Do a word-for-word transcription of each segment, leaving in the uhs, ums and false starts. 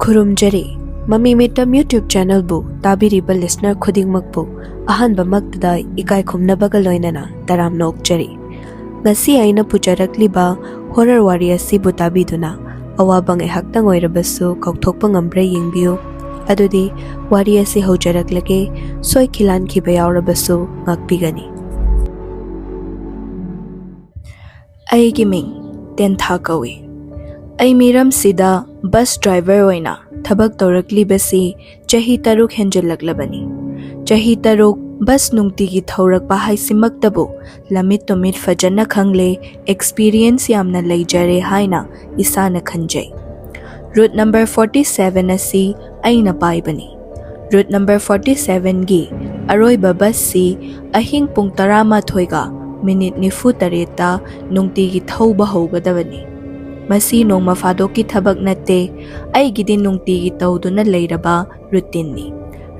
ꯈꯨꯔꯨꯝꯖꯔꯤ꯫ ꯃꯃꯤ ꯃꯤꯠꯇꯝ YouTube channelꯕꯨ ꯇꯥꯕꯤꯔꯤꯕ listener ꯈꯨꯗꯤꯡꯃꯛꯄꯨ ꯑꯍꯥꯟꯕꯃꯛꯇꯗ ꯏꯀꯥꯏ ꯈꯨꯝꯅꯕꯒ ꯂꯣꯏꯅꯅ ꯇꯔꯥꯝꯅ ꯑꯣꯛꯆꯔꯤ꯫ ꯉꯁꯤ ꯑꯩꯅ ꯄꯨꯖꯔꯛꯂꯤꯕ horror ꯋꯥꯔꯤ ꯑꯁꯤꯕꯨ ꯇꯥꯕꯤꯗꯨꯅ ꯑꯋꯥꯕ ꯉꯥꯏꯍꯥꯛꯇꯪ ꯑꯣꯏꯔꯕꯁꯨ ꯀꯥꯎꯊꯣꯛꯄ ꯉꯝꯕ꯭ꯔꯥ ꯌꯦꯡꯕꯤꯌꯨ꯫ ꯑꯗꯨꯗꯤ ꯋꯥꯔꯤ ꯑꯁꯤ ꯍꯧꯖꯔꯛꯂꯒꯦ꯫ ꯁꯣꯏꯈꯤꯂꯥꯟꯈꯤꯕ ꯌꯥꯎꯔꯕꯁꯨ ꯉꯥꯛꯄꯤꯒꯅꯤ꯫ ꯑꯩꯒꯤ ꯃꯤꯡ ꯇꯦꯟꯊꯥ ꯀꯧꯏ꯫ ꯑꯩ ꯃꯤꯔꯝꯁꯤꯗ bus driver ꯑꯣꯏꯅ ꯊꯕꯛ ꯇꯧꯔꯛꯂꯤꯕꯁꯤ ꯆꯍꯤ ꯇꯔꯨꯛ ꯍꯦꯟꯖꯤꯜꯂꯛꯂꯕꯅꯤ꯫ ꯆꯍꯤ ꯇꯔꯨꯛ bus ꯅꯨꯡꯇꯤꯒꯤ ꯊꯧꯔꯛꯄ ꯍꯥꯏꯁꯤꯃꯛꯇꯕꯨ ꯂꯝꯃꯤꯠ ꯇꯨꯃꯤꯠ ꯐꯖꯅ ꯈꯪꯂꯦ, experience ꯌꯥꯝꯅ ꯂꯩꯖꯔꯦ ꯍꯥꯏꯅ ꯏꯁꯥꯅ ꯈꯟꯖꯩ꯫ Route number forty seven ꯑꯁꯤ ꯑꯩꯅ ꯄꯥꯏꯕꯅꯤ꯫ Route number forty sevenꯒꯤ ꯑꯔꯣꯏꯕ busꯁꯤ ꯑꯍꯤꯡ ꯄꯨꯡ ꯇꯔꯥꯃꯥꯊꯣꯏꯒ minute ꯅꯤꯐꯨ ꯇꯔꯦꯠꯇ ꯅꯨꯡꯇꯤꯒꯤ ꯊꯧꯕ ꯍꯧꯒꯗꯕꯅꯤ꯫ ꯃꯁꯤ ꯅꯣꯡꯃ ꯐꯥꯗꯣꯛꯀꯤ ꯊꯕꯛ ꯅꯠꯇꯦ, ꯑꯩꯒꯤꯗꯤ ꯅꯨꯡꯇꯤꯒꯤ ꯇꯧꯗꯨꯅ ꯂꯩꯔꯕ routineꯅꯤ꯫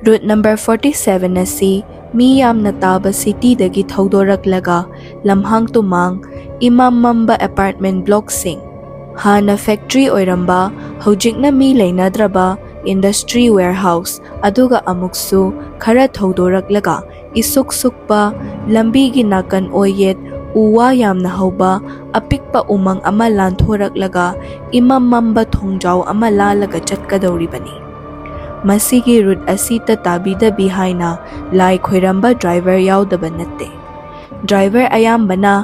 Route number forty seven ꯑꯁꯤ ꯃꯤ ꯌꯥꯝꯅ ꯇꯥꯕ cityꯗꯒꯤ ꯊꯧꯗꯣꯔꯛꯂꯒ ꯂꯝꯍꯥꯡ ꯇꯨꯃꯥꯡ, ꯏꯃꯝ ꯃꯝꯕ apartment blockꯁꯤꯡ, ꯍꯥꯟꯅ factory ꯑꯣꯏꯔꯝꯕ, ꯍꯧꯖꯤꯛꯅ ꯃꯤ ꯂꯩꯅꯗ꯭ꯔꯕ industry warehouse, ꯑꯗꯨꯒ ꯑꯃꯨꯛꯁꯨ ꯈꯔ ꯊꯧꯗꯣꯔꯛꯂꯒ ꯏꯁꯨꯛ ꯁꯨꯛꯄ, ꯂꯝꯕꯤꯒꯤ ꯅꯥꯀꯟ ꯑꯣꯏꯌꯦꯠ ꯎ ꯋꯥ ꯌꯥꯝꯅ ꯍꯧꯕ ꯑꯄꯤꯛꯄ ꯎꯃꯪ ꯑꯃ ꯂꯥꯟꯊꯣꯔꯛꯂꯒ ꯏꯃꯝ ꯃꯝꯕ ꯊꯣꯡꯖꯥꯎ ꯑꯃ ꯂꯥꯜꯂꯒ ꯆꯠꯀꯗꯧꯔꯤꯕꯅꯤ꯫ ꯃꯁꯤꯒꯤ route ꯑꯁꯤꯇ ꯇꯥꯕꯤꯗꯕꯤ ꯍꯥꯏꯅ ꯂꯥꯏ ꯈꯣꯏꯔꯝꯕ driver ꯌꯥꯎꯗꯕ ꯅꯠꯇꯦ꯫ Driver ꯑꯌꯥꯝꯕꯅ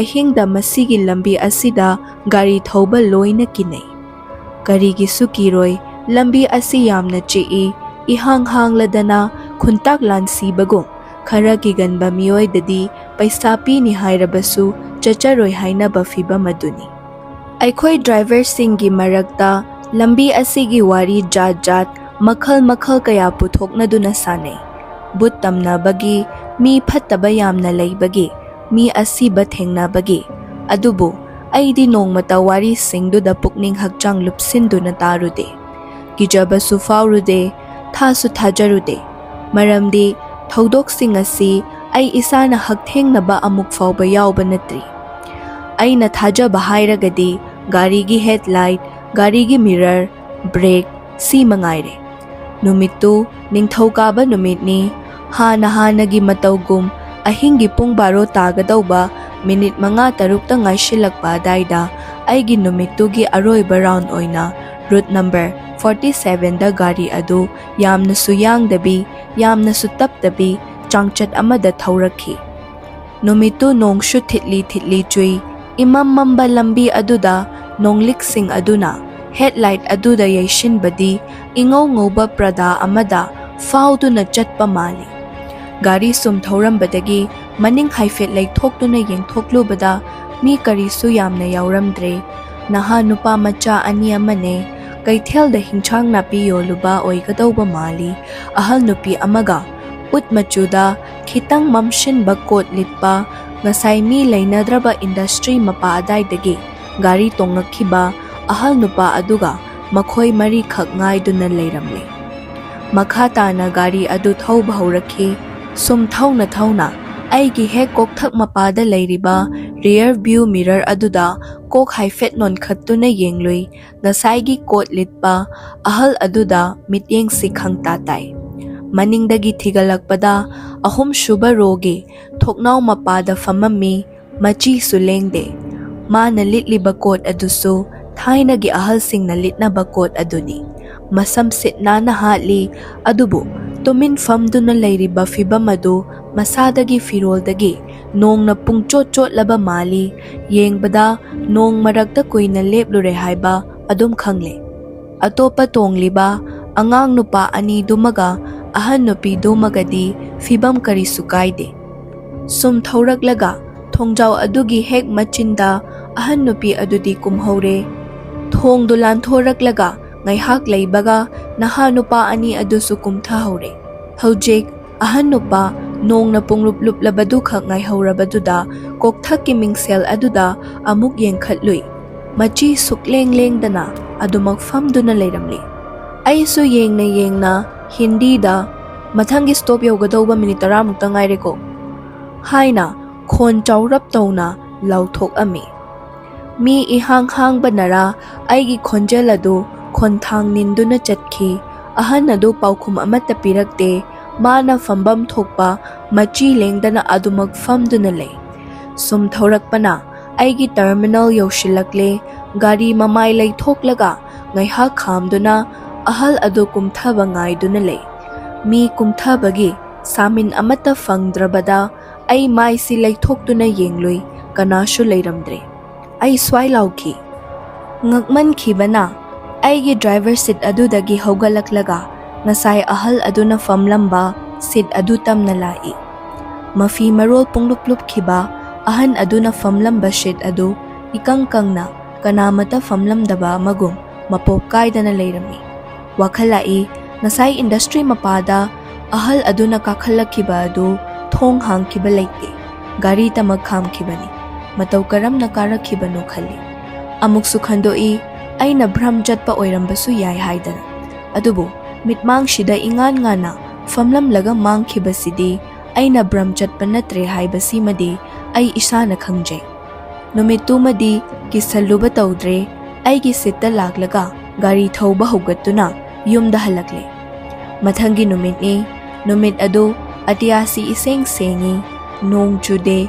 ꯑꯍꯤꯡꯗ ꯃꯁꯤꯒꯤ ꯂꯝꯕꯤ ꯑꯁꯤꯗ ꯒꯥꯔꯤ ꯊꯧꯕ ꯂꯣꯏꯅ ꯀꯤꯅꯩ꯫ ꯀꯔꯤꯒꯤꯁꯨ ꯀꯤꯔꯣꯏ, ꯂꯝꯕꯤ ꯑꯁꯤ ꯌꯥꯝꯅ ꯆꯤꯛꯏ, ꯏꯍꯥꯡ ꯍꯥꯡꯂꯗꯅ ꯈꯨꯟꯇꯥꯛ ꯂꯥꯟꯁꯤꯕꯒꯨꯝ꯫ ꯈꯔ ꯀꯤꯒꯟꯕ ꯃꯤꯑꯣꯏꯗꯗꯤ ꯄꯩꯁꯥ ꯄꯤꯅꯤ ꯍꯥꯏꯔꯕꯁꯨ ꯆꯠꯆꯔꯣꯏ ꯍꯥꯏꯅꯕ ꯐꯤꯕꯝ ꯑꯗꯨꯅꯤ꯫ ꯑꯩꯈꯣꯏ driverꯁꯤꯡꯒꯤ ꯃꯔꯛꯇ ꯂꯝꯕꯤ ꯑꯁꯤꯒꯤ ꯋꯥꯔꯤ ꯖꯥꯠ ꯖꯥꯠ, ꯃꯈꯜ ꯃꯈꯜ ꯀꯌꯥ ꯄꯨꯊꯣꯛꯅꯗꯨꯅ ꯁꯥꯟꯅꯩ꯫ ꯚꯨꯠ ꯇꯝꯅꯕꯒꯤ, ꯃꯤ ꯐꯠꯇꯕ ꯌꯥꯝꯅ ꯂꯩꯕꯒꯤ, ꯃꯤ ꯑꯁꯤꯕ ꯊꯦꯡꯅꯕꯒꯤ꯫ ꯑꯗꯨꯕꯨ ꯑꯩꯗꯤ ꯅꯣꯡꯃꯇ ꯋꯥꯔꯤꯁꯤꯡꯗꯨꯗ ꯄꯨꯛꯅꯤꯡ ꯍꯛꯆꯥꯡ ꯂꯨꯞꯁꯤꯟꯗꯨꯅ ꯇꯥꯔꯨꯗꯦ꯫ ꯀꯤꯖꯕꯁꯨ ꯐꯥꯎꯔꯨꯗꯦ, ꯊꯥꯁꯨ ꯊꯥꯖꯔꯨꯗꯦ꯫ ꯃꯔꯝꯗꯤ ꯊꯧꯗꯣꯛꯁꯤꯡ ꯑꯁꯤ ꯑꯩ ꯏꯁꯥꯅ ꯍꯛꯊꯦꯡꯅꯕ ꯑꯃꯨꯛ ꯐꯥꯎꯕ ꯌꯥꯎꯕ ꯅꯠꯇ꯭ꯔꯤ꯫ ꯑꯩꯅ ꯊꯥꯖꯕ ꯍꯥꯏꯔꯒꯗꯤ ꯒꯥꯔꯤꯒꯤ headlight, ꯒꯥꯔꯤꯒꯤ mirror, brake, ꯁꯤ ꯃꯉꯥꯏꯔꯦ꯫ ꯅꯨꯃꯤꯠꯇꯨ ꯅꯤꯡꯊꯧꯀꯥꯕ ꯅꯨꯃꯤꯠꯅꯤ꯫ ꯍꯥꯟꯅ ꯍꯥꯟꯅꯒꯤ ꯃꯇꯧꯒꯨꯝ ꯑꯍꯤꯡꯒꯤ ꯄꯨꯡ ꯕꯥꯔꯣ ꯇꯥꯒꯗꯧꯕ ꯃꯤꯅꯤꯠ ꯃꯉꯥ ꯇꯔꯨꯛꯇ ꯉꯥꯏꯁꯤꯜꯂꯛꯄ ꯑꯗꯥꯏꯗ ꯑꯩꯒꯤ ꯅꯨꯃꯤꯠꯇꯨꯒꯤ ꯑꯔꯣꯏꯕ ꯔꯥꯎꯟ ꯑꯣꯏꯅ ꯔꯨꯠ ꯅꯝꯕꯔ ꯐꯣꯔꯇꯤ ꯁꯚꯦꯟꯗ ꯒꯥꯔꯤ ꯑꯗꯨ ꯌꯥꯝꯅꯁꯨ ꯌꯥꯡꯗꯕꯤ, ꯌꯥꯝꯅꯁꯨ ꯇꯞꯇꯕꯤ, ꯆꯥꯡꯆꯠ ꯑꯃꯗ ꯊꯧꯔꯛꯈꯤ꯫ ꯅꯨꯃꯤꯠꯇꯨ ꯅꯣꯡꯁꯨ ꯊꯤꯠꯂꯤ ꯊꯤꯠꯂꯤ ꯆꯨꯏ꯫ ꯏꯃꯝ ꯃꯝꯕ ꯂꯝꯕꯤ ꯑꯗꯨꯗ ꯅꯣꯡꯂꯤꯛꯁꯤꯡ ꯑꯗꯨꯅ ꯍꯦꯗꯂꯥꯏꯠ ꯑꯗꯨꯗ ꯌꯩꯁꯤꯟꯕꯗꯤ ꯏꯉꯧ ꯉꯧꯕ ꯄ꯭ꯔꯗꯥ ꯑꯃꯗ ꯐꯥꯎꯗꯨꯅ ꯆꯠꯄ ꯃꯥꯜꯂꯤ꯫ ꯒꯥꯔꯤ ꯁꯨꯝ ꯊꯧꯔꯝꯕꯗꯒꯤ ꯃꯅꯤꯡ ꯍꯥꯏꯐꯦꯠ ꯂꯩꯊꯣꯛꯇꯨꯅ ꯌꯦꯡꯊꯣꯛꯂꯨꯕꯗ ꯃꯤ ꯀꯔꯤꯁꯨ ꯌꯥꯝꯅ ꯌꯥꯎꯔꯝꯗ꯭ꯔꯦ꯫ ꯅꯍꯥ ꯅꯨꯄꯥ ꯃꯆꯥ ꯑꯅꯤ ꯑꯃꯅꯦ꯫ ꯀꯩꯊꯦꯜꯗ ꯍꯤꯟꯁꯥꯡ ꯅꯥꯄꯤ ꯌꯣꯜꯂꯨꯕ ꯑꯣꯏꯒꯗꯧꯕ ꯃꯥꯜꯂꯤ꯫ ꯑꯍꯜ ꯅꯨꯄꯤ ꯑꯃꯒ ꯎꯠ ꯃꯆꯨꯗ ꯈꯤꯇꯪ ꯃꯝꯁꯤꯟꯕ ꯀꯣꯠ ꯂꯤꯠꯄ, ꯉꯁꯥꯏ ꯃꯤ ꯂꯩꯅꯗ꯭ꯔꯕ ꯏꯟꯗꯁꯇ꯭ꯔꯤ ꯃꯄꯥ ꯑꯗꯥꯏꯗꯒꯤ ꯒꯥꯔꯤ ꯇꯣꯡꯉꯛꯈꯤꯕ ꯑꯍꯜ ꯅꯨꯄꯥ ꯑꯗꯨꯒ ꯃꯈꯣꯏ ꯃꯔꯤꯈꯛ ꯉꯥꯏꯗꯨꯅ ꯂꯩꯔꯝꯂꯦ꯫ ꯃꯈꯥ ꯇꯥꯅ ꯒꯥꯔꯤ ꯑꯗꯨ ꯊꯧꯕ ꯍꯧꯔꯛꯈꯤ꯫ ꯁꯨꯝ ꯊꯧꯅ ꯊꯧꯅ ꯑꯩꯒꯤ ꯍꯦꯛ ꯀꯣꯛꯊꯛ ꯃꯄꯥꯗ ꯂꯩꯔꯤꯕ ꯔꯤꯌꯔ ꯚ꯭ꯌꯨ ꯃꯤꯔꯔ ꯑꯗꯨꯗ ꯀꯣꯛ ꯍꯥꯏꯐꯦꯠ ꯅꯣꯟꯈꯠꯇꯨꯅ ꯌꯦꯡꯂꯨꯏ꯫ ꯉꯁꯥꯏꯒꯤ ꯀꯣꯠ ꯂꯤꯠꯄ ꯑꯍꯜ ꯑꯗꯨꯗ ꯃꯤꯠꯌꯦꯡꯁꯤ ꯈꯪꯇꯥ ꯇꯥꯏ꯫ ꯃꯅꯤꯡꯗꯒꯤ ꯊꯤꯒꯠꯂꯛꯄꯗ ꯑꯍꯨꯝꯁꯨꯕ ꯔꯣꯒꯤ ꯊꯣꯛꯅꯥꯎ ꯃꯄꯥꯗ ꯐꯝꯃꯝꯃꯤ꯫ ꯃꯆꯤꯁꯨ ꯂꯦꯡꯗꯦ꯫ ꯃꯥꯅ ꯂꯤꯠꯂꯤꯕ ꯀꯣꯠ ꯑꯗꯨꯁꯨ ꯊꯥꯏꯅꯒꯤ ꯑꯍꯜꯁꯤꯡꯅ ꯂꯤꯠꯅꯕ ꯀꯣꯠ ꯑꯗꯨꯅꯤ꯫ ꯃꯁꯝ ꯁꯤꯠ ꯅꯥꯟꯅ ꯍꯥꯠꯂꯤ, ꯑꯗꯨꯕꯨ ꯇꯨꯃꯤꯟ ꯐꯝꯗꯨꯅ ꯂꯩꯔꯤꯕ ꯐꯤꯚꯝ ꯑꯗꯨ ꯃꯁꯥꯗꯒꯤ ꯐꯤꯔꯣꯜꯗꯒꯤ ꯅꯣꯡꯅ ꯄꯨꯡꯆꯣꯠ ꯆꯣꯠꯂꯕ ꯃꯥꯜꯂꯤ꯫ ꯌꯦꯡꯕꯗ ꯅꯣꯡ ꯃꯔꯛꯇ ꯀꯨꯏꯅ ꯂꯦꯞꯂꯨꯔꯦ ꯍꯥꯏꯕ ꯑꯗꯨꯝ ꯈꯪꯂꯦ꯫ ꯑꯇꯣꯞꯄ ꯇꯣꯡꯂꯤꯕ ꯑꯉꯥꯡ ꯅꯨꯄꯥ ꯑꯅꯤꯗꯨꯃꯒ ꯑꯍꯟ ꯅꯨꯄꯤꯗꯨꯃꯒꯗꯤ ꯐꯤꯚꯝ ꯀꯔꯤꯁꯨ ꯀꯥꯏꯗꯦ꯫ ꯁꯨꯝ ꯊꯧꯔꯛꯂꯒ ꯊꯣꯡꯖꯥꯎ ꯑꯗꯨꯒꯤ ꯍꯦꯛ ꯃꯆꯤꯟꯗ ꯑꯍꯟ ꯅꯨꯄꯤ ꯑꯗꯨꯗꯤ ꯀꯨꯝꯍꯧꯔꯦ꯫ ꯊꯣꯡꯗꯨ ꯂꯥꯟꯊꯣꯔꯛꯂꯒ ꯉꯥꯏꯍꯥꯛ ꯂꯩꯕꯒ ꯅꯍꯥ ꯅꯨꯄꯥ ꯑꯅꯤ ꯑꯗꯨꯁꯨ ꯀꯨꯝꯊꯍꯧꯔꯦ꯫ ꯍꯧꯖꯤꯛ ꯑꯍꯟ ꯅꯨꯄꯥ ꯅꯣꯡꯅ ꯄꯨꯡꯂꯨꯞ ꯂꯨꯞꯂꯕꯗꯨꯈꯛ ꯉꯥꯏꯍꯧꯔꯕꯗꯨꯗ ꯀꯣꯛꯊꯛꯀꯤ ꯃꯤꯡꯁꯦꯜ ꯑꯗꯨꯗ ꯑꯃꯨꯛ ꯌꯦꯡꯈꯠꯂꯨꯏ꯫ ꯃꯆꯤ ꯁꯨꯛꯂꯦꯡ ꯂꯦꯡꯗꯅ ꯑꯗꯨꯃꯛ ꯐꯝꯗꯨꯅ ꯂꯩꯔꯝꯂꯤ꯫ ꯑꯩꯁꯨ ꯌꯦꯡꯅ ꯌꯦꯡꯅ ꯍꯤꯟꯗꯤꯗ, "ꯃꯊꯪꯒꯤ ꯁ꯭ꯇꯣꯞ ꯌꯧꯒꯗꯧꯕ ꯃꯤꯅꯤꯠ ꯇꯔꯥꯃꯨꯛꯇ ꯉꯥꯏꯔꯦꯀꯣ" ꯍꯥꯏꯅ ꯈꯣꯟ ꯆꯥꯎꯔꯞ ꯇꯧꯅ ꯂꯥꯎꯊꯣꯛꯑꯝꯃꯤ꯫ ꯃꯤ ꯏꯍꯥꯡ ꯍꯥꯡꯕꯅꯔꯥ ꯑꯩꯒꯤ ꯈꯣꯟꯖꯦꯜ ꯑꯗꯨ ꯈꯣꯟꯊꯥꯡ ꯅꯤꯟꯗꯨꯅ ꯆꯠꯈꯤ꯫ ꯑꯍꯟ ꯑꯗꯨ ꯄꯥꯎꯈꯨꯝ ꯑꯃꯠꯇ ꯄꯤꯔꯛꯇꯦ꯫ ꯃꯥꯅ ꯐꯝꯐꯝ ꯊꯣꯛꯄ ꯃꯆꯤ ꯂꯦꯡꯗꯅ ꯑꯗꯨꯃꯛ ꯐꯝꯗꯨꯅ ꯂꯩ꯫ ꯁꯨꯝ ꯊꯧꯔꯛꯄꯅ ꯑꯩꯒꯤ ꯇꯔꯃꯤꯅꯦꯜ ꯌꯧꯁꯤꯜꯂꯛꯂꯦ꯫ ꯒꯥꯔꯤ ꯃꯃꯥꯏ ꯂꯩꯊꯣꯛꯂꯒ ꯉꯥꯏꯍꯥꯛ ꯈꯥꯝꯗꯨꯅ ꯑꯍꯜ ꯑꯗꯨ ꯀꯨꯝꯊꯕ ꯉꯥꯏꯗꯨꯅ ꯂꯩ꯫ ꯃꯤ ꯀꯨꯝꯊꯕꯒꯤ ꯁꯥꯃꯤꯟ ꯑꯃꯠꯇ ꯐꯪꯗ꯭ꯔꯕꯗ ꯑꯩ ꯃꯥꯏꯁꯤ ꯂꯩꯊꯣꯛꯇꯨꯅ ꯌꯦꯡꯂꯨꯏ꯫ ꯀꯅꯥꯁꯨ ꯂꯩꯔꯝꯗ꯭ꯔꯦ꯫ ꯑꯩ ꯁ꯭ꯋꯥꯏ ꯂꯥꯎꯈꯤ꯫ ꯉꯛꯃꯟꯈꯤꯕꯅ ꯑꯩꯒꯤ ꯗ꯭ꯔꯥꯏꯚꯔ ꯁꯤꯠ ꯑꯗꯨꯗꯒꯤ ꯍꯧꯒꯠꯂꯛꯂꯒ ꯉꯁꯥꯏ ꯑꯍꯜ ꯑꯗꯨꯅ ꯐꯝꯂꯝꯕ ꯁꯤꯠ ꯑꯗꯨ ꯇꯝꯅ ꯂꯥꯛꯏ꯫ ꯃꯐꯤ ꯃꯔꯣꯜ ꯄꯨꯡꯂꯨꯞ ꯂꯨꯞꯈꯤꯕ ꯑꯍꯟ ꯑꯗꯨꯅ ꯐꯝꯂꯝꯕ ꯁꯤꯠ ꯑꯗꯨ ꯏꯀꯪ ꯀꯪꯅ ꯀꯅꯥꯃꯠꯇ ꯐꯝꯂꯝꯗꯕ ꯑꯃꯒꯨꯝ ꯃꯄꯣꯞ ꯀꯥꯏꯗꯅ ꯂꯩꯔꯝꯃꯤ꯫ ꯋꯥꯈꯜ ꯂꯥꯛꯏ, ꯉꯁꯥꯏ ꯏꯟꯗꯁꯇ꯭ꯔꯤ ꯃꯄꯥꯗ ꯑꯍꯜ ꯑꯗꯨꯅ ꯀꯥꯈꯠꯂꯛꯈꯤꯕ ꯑꯗꯨ ꯊꯣꯡ ꯍꯥꯡꯈꯤꯕ ꯂꯩꯇꯦ, ꯒꯥꯔꯤ ꯇꯃꯛ ꯈꯥꯝꯈꯤꯕꯅꯤ꯫ ꯃꯇꯧ ꯀꯔꯝꯅ ꯀꯥꯔꯛꯈꯤꯕꯅꯣ ꯈꯜꯂꯤ꯫ ꯑꯃꯨꯛꯁꯨ ꯈꯟꯗꯣꯛꯏ, ꯑꯩꯅ ꯚ꯭ꯔꯝ ꯆꯠꯄ ꯑꯣꯏꯔꯝꯕꯁꯨ ꯌꯥꯏ ꯍꯥꯏꯗꯅ꯫ ꯑꯗꯨꯕꯨ ꯃꯤꯠꯃꯥꯡꯁꯤꯗ ꯏꯉꯥꯟ ꯉꯥꯟꯅ ꯐꯝꯂꯝꯂꯒ ꯃꯥꯡꯈꯤꯕꯁꯤꯗꯤ ꯑꯩꯅ ꯚ꯭ꯔꯝ ꯆꯠꯄ ꯅꯠꯇ꯭ꯔꯦ ꯍꯥꯏꯕꯁꯤꯃꯗꯤ ꯑꯩ ꯏꯁꯥꯅ ꯈꯪꯖꯩ꯫ ꯅꯨꯃꯤꯠꯇꯨꯃꯗꯤ ꯀꯤꯁꯜꯂꯨꯕ ꯇꯧꯗ꯭ꯔꯦ꯫ ꯑꯩꯒꯤ ꯁꯤꯠꯇ ꯂꯥꯛꯂꯒ ꯒꯥꯔꯤ ꯊꯧꯕ ꯍꯧꯒꯠꯇꯨꯅ ꯌꯨꯝꯗ ꯍꯜꯂꯛꯂꯦ꯫ ꯃꯊꯪꯒꯤ ꯅꯨꯃꯤꯠꯅꯤ꯫ ꯅꯨꯃꯤꯠ ꯑꯗꯨ ꯑꯇꯤꯌꯥꯁꯤ ꯏꯁꯦꯡ ꯁꯦꯡꯉꯤ꯫ ꯅꯣꯡ ꯆꯨꯗꯦ꯫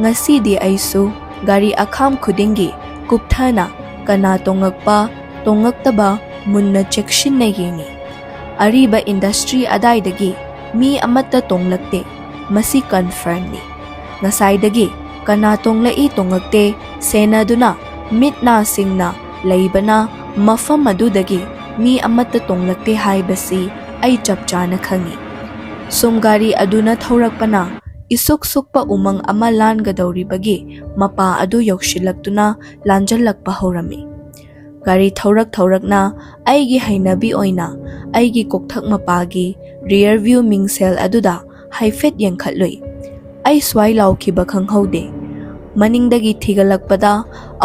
ꯉꯁꯤꯗꯤ ꯑꯩꯁꯨ ꯒꯥꯔꯤ ꯑꯈꯥꯝ ꯈꯨꯗꯤꯡꯒꯤ ꯀꯨꯞꯊꯅ ꯀꯅꯥ ꯇꯣꯡꯉꯛꯄ, ꯇꯣꯡꯉꯛꯇꯕ ꯃꯨꯟꯅ ꯆꯦꯛꯁꯤꯟꯅ ꯌꯦꯡꯉꯤ꯫ ꯑꯔꯤꯕ ꯏꯟꯗꯁꯇ꯭ꯔꯤ ꯑꯗꯥꯏꯗꯒꯤ ꯃꯤ ꯑꯃꯠꯇ ꯇꯣꯡꯂꯛꯇꯦ꯫ ꯃꯁꯤ ꯀꯟꯐꯔꯝꯅꯤ꯫ ꯉꯁꯥꯏꯗꯒꯤ ꯀꯅꯥ ꯇꯣꯡꯂꯛꯏ ꯇꯣꯡꯂꯛꯇꯦ ꯁꯦꯟꯅꯗꯨꯅ ꯃꯤꯠ ꯅꯥ ꯁꯤꯡꯅ ꯂꯩꯕꯅ ꯃꯐꯝ ꯑꯗꯨꯗꯒꯤ ꯃꯤ ꯑꯃꯠꯇ ꯇꯣꯡꯂꯛꯇꯦ ꯍꯥꯏꯕꯁꯤ ꯑꯩ ꯆꯞ ꯆꯥꯅ ꯈꯪꯏ꯫ ꯁꯨꯝ ꯒꯥꯔꯤ ꯑꯗꯨꯅ ꯊꯧꯔꯛꯄꯅ ꯏꯁꯨꯛ ꯁꯨꯛꯄ ꯎꯃꯪ ꯑꯃ ꯂꯥꯟꯒꯗꯧꯔꯤꯕꯒꯤ ꯃꯄꯥ ꯑꯗꯨ ꯌꯧꯁꯤꯜꯂꯛꯇꯨꯅ ꯂꯥꯟꯖꯜꯂꯛꯄ ꯍꯧꯔꯝꯃꯤ꯫ ꯒꯥꯔꯤ ꯊꯧꯔꯛ ꯊꯧꯔꯛꯅ ꯑꯩꯒꯤ ꯍꯩꯅꯕꯤ ꯑꯣꯏꯅ ꯑꯩꯒꯤ ꯀꯣꯛꯊꯛ ꯃꯄꯥꯒꯤ rear view ꯃꯤꯡꯁꯦꯜ ꯑꯗꯨꯗ ꯍꯥꯏꯐꯦꯠ ꯌꯦꯡꯈꯠꯂꯨꯏ꯫ ꯑꯩ ꯁ꯭ꯋꯥꯏ ꯂꯥꯎꯈꯤꯕ ꯈꯪꯍꯧꯗꯦ꯫ ꯃꯅꯤꯡꯗꯒꯤ ꯊꯤꯒꯠꯂꯛꯄꯗ